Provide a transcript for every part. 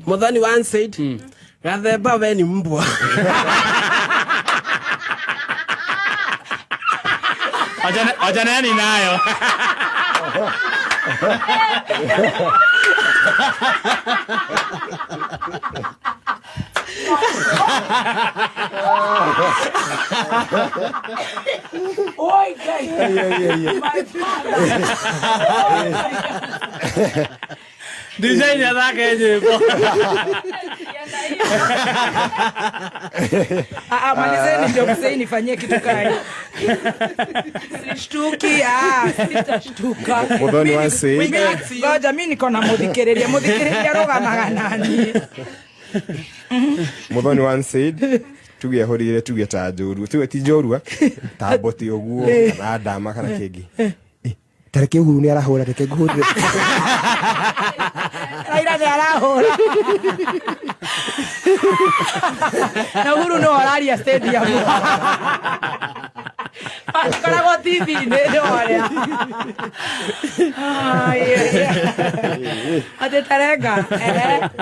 Muthoni one said Gathemba we ni mbwa. Achaneni nayo. Oi, guys. My father. DJ nyathake nyimbo. Malizeni ndio mzee nifanyie kitu kai. Sishtuki, sitashtuka. Muthoni one said. Ngoja mimi niko na muthikiriria, muthikiriria rugamaga nani. Muthoni one said tuge ahurire tuge ta njorua, tuge ti njorua, ta mboti uguo kana ndama kana kingi. Tareke Uhuru ni arahura, reke nguhurire. Raila ni arahura. Na Uhuru no araria stadium. Koragwo TV-inĩ nĩ ũrĩa. Atĩ tarenga.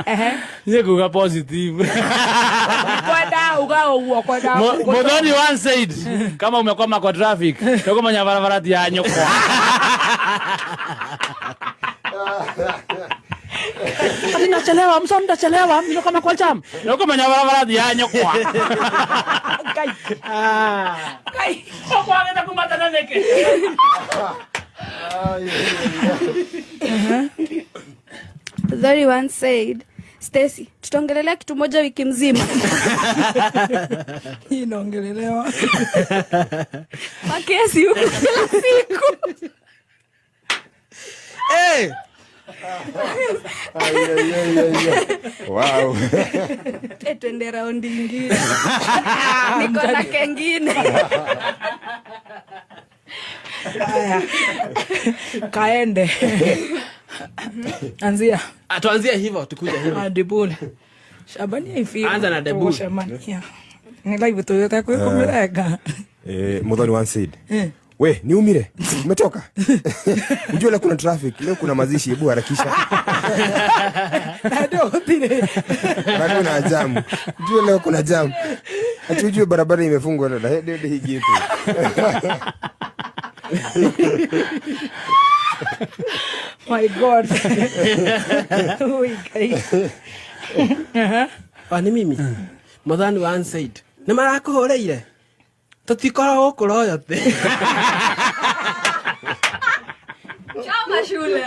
Ehe. Niĩ nguga positive. Kwenda uga ũguo kwenda. Muthoni one said kama umekwama kwa traffic, ndokumenya barabara ti ya nyũkwa. Ati nachelewa, mso ndachelewa, niko kama kwa jam. Ndokumenya barabara ti ya nyũkwa. Kai. Kai. Okwagĩte kumatana nĩkĩ? Muthoni one said, Stacy, tutaongelelea kitu moja wiki mzima. Hii inaongelelewa. Makesi huku kila siku. Hey! Wow. Twende raundi ingine. Niko na kengine. Haya. Kaende. Anzia. Tuanzie hivyo, tukuja hivyo. Debul. Shabani haifi. Anza na Debul. Shabani. Ni live tu yote kwa kumrega. Muthoni one said. We, ni umire. Umetoka. Unajua leo kuna traffic, leo kuna mazishi, hebu harakisha. Ndio utire. Na kuna jam. Unajua leo kuna jam. Hatujui barabara imefungwa na ndio hii kitu. My God. Ui kai. Ni mimi. Muthoni one said. Ni marakuhureire. Tutikoragwo gũkũ royalty. Chama shule.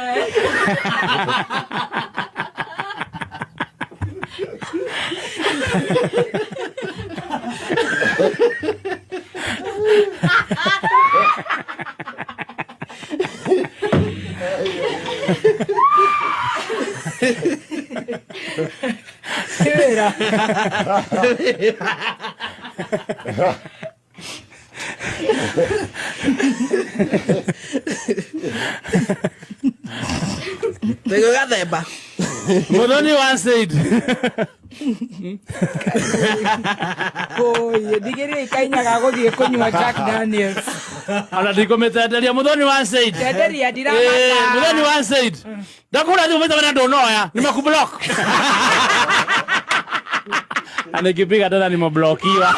Wĩra. Tego Gathemba. Muthoni one said. Oye, ndigĩrĩria ikainyaga gũthiĩ kũnyua Jack Daniels. Ona ndikũmĩtenderia. Muthoni one said. Tenderia ndiramaka. Muthoni one said. Ndakũra thimũ maita marĩa ndũnoya, nimekublock. Na nikipiga tena nimeblokiwa.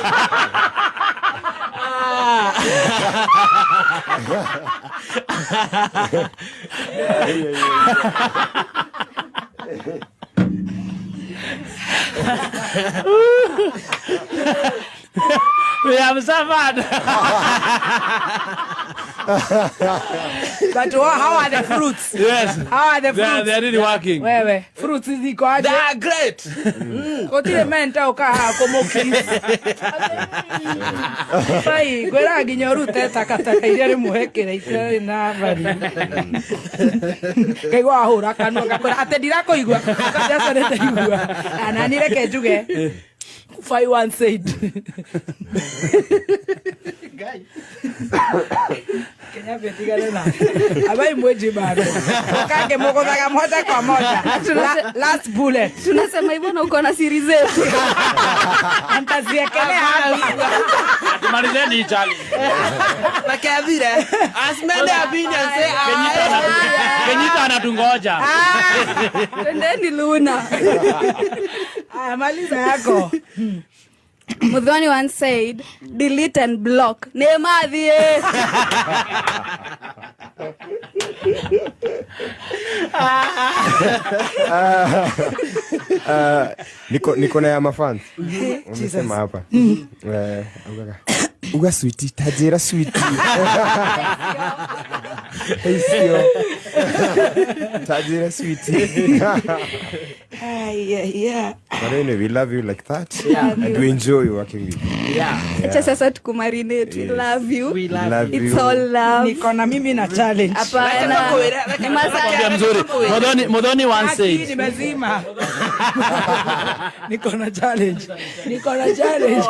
We have suffered. But how are the fruits? Yes. How are the fruits? They are really working. Wewe, fruits ziko aje? They are great. Gutire menta ukaha kũmũkiss. Bai, ngwĩra nginya ũrute takataka iria rĩmũhekere itarĩ na bari. Ngaigua wahũra kanua ngakwĩra atĩ ndirakũigua. Ngaca nĩndaigua. Na niĩ reke njuge. Five one said. Guy. Kenya betigane na. Abai mweji bado. Kake mugothaga moja kwa moja. Last bullet. Tunasema hivyo na uko na siri zetu. Antaziekelea hapa. Malizeni challenge. Reke thire. As men have been and say Kenyita anatungoja. Twendeni Luna. Aya, maliza yako. Muthoni once said, delete and block. Nemathie. Niko na ya mafans. Umesema hapa. Uga sweetie, tajira sweetie. Isio. Tajira sweetie. Yeah. But anyway, we love you like that. Yeah. And we enjoy working with you. Yeah. Acha sasa tukumarinate. We love you. We love It's you. all love. Niko na mimi na challenge. Hapana. Ni Kwambia mzuri. Muthoni once Aki, said. nimezima. Niko na challenge. Niko na challenge.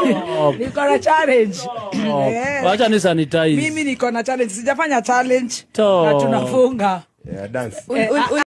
Niko na challenge. Wacha ni sanitize. Mimi niko na challenge. Sijafanya challenge. To. Na tunafunga. Yeah, dance.